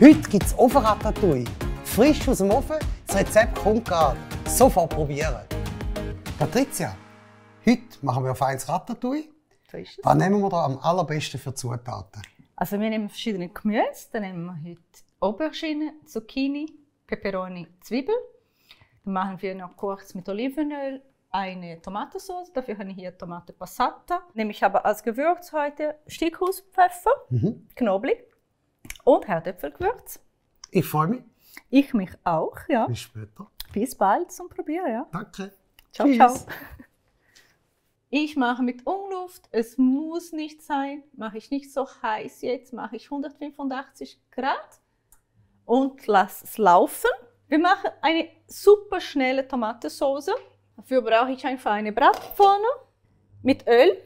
Heute gibt es Ofenratatouille. Frisch aus dem Ofen, das Rezept kommt gerade. Sofort probieren. Patricia, heute machen wir feines Ratatouille. So ist es. Was nehmen wir da am allerbesten für Zutaten? Also wir nehmen verschiedene Gemüse. Dann nehmen wir heute Aubergine, Zucchini, Peperoni, Zwiebel. Dann machen wir noch kurz mit Olivenöl eine Tomatensauce. Dafür habe ich hier Tomate Passata. Nehme ich aber als Gewürz heute Steckhauspfeffer, Knoblauch und Herdöpfelgewürz. Ich freue mich. Ich mich auch, ja. Bis später. Bis bald zum Probieren, ja. Danke. Ciao, Tschüss. ciao. Ich mache mit Umluft. Es muss nicht sein. Mache ich nicht so heiß jetzt. Mache ich 185 Grad und lasse es laufen. Wir machen eine super schnelle Tomatensauce. Dafür brauche ich einfach eine Bratpfanne mit Öl.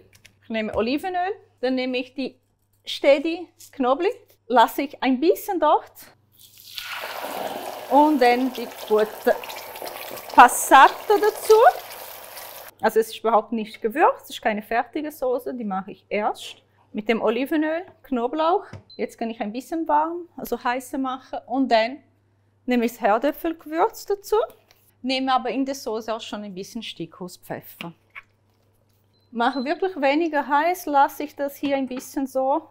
Ich nehme Olivenöl. Dann nehme ich die Steady Knoblauch. Lasse ich ein bisschen dort. Und dann die gute Passata dazu. Also es ist überhaupt nicht gewürzt, es ist keine fertige Soße, die mache ich erst. Mit dem Olivenöl, Knoblauch. Jetzt kann ich ein bisschen warm, also heiße machen. Und dann nehme ich das Herdöpfelgewürz dazu. Nehme aber in der Soße auch schon ein bisschen Steckhauspfeffer. Mache wirklich weniger heiß, lasse ich das hier ein bisschen so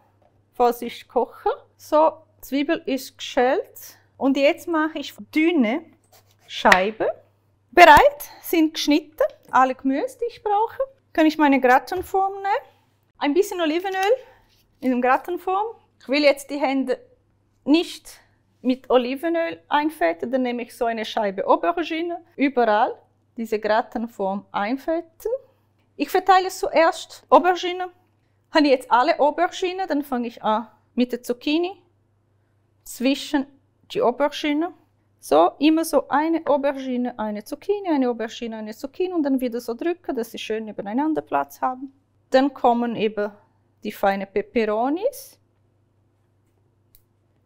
vorsichtig kochen. So, Zwiebel ist geschält. Und jetzt mache ich dünne Scheiben. Bereit sind geschnitten, alle Gemüse, die ich brauche. Kann ich meine Gratenform nehmen. Ein bisschen Olivenöl in der Gratenform. Ich will jetzt die Hände nicht mit Olivenöl einfetten, dann nehme ich so eine Scheibe Aubergine. Überall diese Gratenform einfetten. Ich verteile zuerst Aubergine. Habe ich jetzt alle Aubergine, dann fange ich an mit der Zucchini zwischen die Aubergine. So, immer so eine Aubergine, eine Zucchini, eine Aubergine, eine Zucchini und dann wieder so drücken, dass sie schön nebeneinander Platz haben. Dann kommen eben die feinen Peperonis.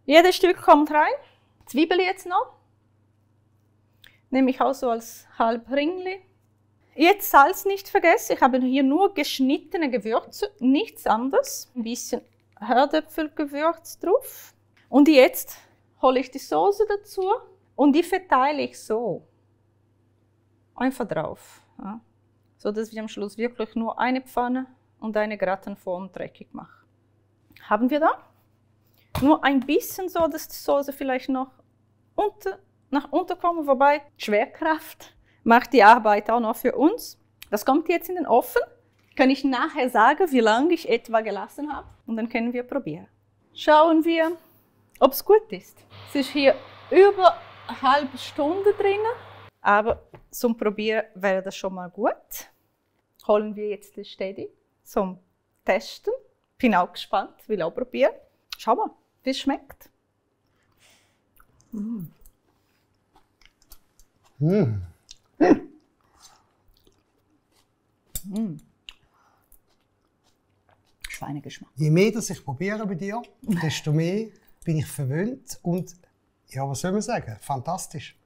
Jedes Stück kommt rein. Zwiebel jetzt noch. Nehme ich auch so als Halbringli. Jetzt Salz nicht vergessen. Ich habe hier nur geschnittene Gewürze, nichts anderes. Ein bisschen Herdöpfelgewürz drauf. Und jetzt hole ich die Soße dazu. Und die verteile ich so einfach drauf, ja, so dass ich am Schluss wirklich nur eine Pfanne und eine Gratenform dreckig mache. Haben wir da? Nur ein bisschen so, dass die Soße vielleicht noch nach unten kommt, wobei Schwerkraft macht die Arbeit auch noch für uns. Das kommt jetzt in den Ofen. Kann ich nachher sagen, wie lange ich etwa gelassen habe und dann können wir probieren. Schauen wir, ob es gut ist. Es ist hier über eine halbe Stunde drin, aber zum Probieren wäre das schon mal gut. Holen wir jetzt den Steady zum Testen. Bin auch gespannt, will auch probieren. Schau mal, wie es schmeckt. Schweinegeschmack. Je mehr das ich probiere bei dir, desto mehr bin ich verwöhnt und ja, was soll man sagen? Fantastisch.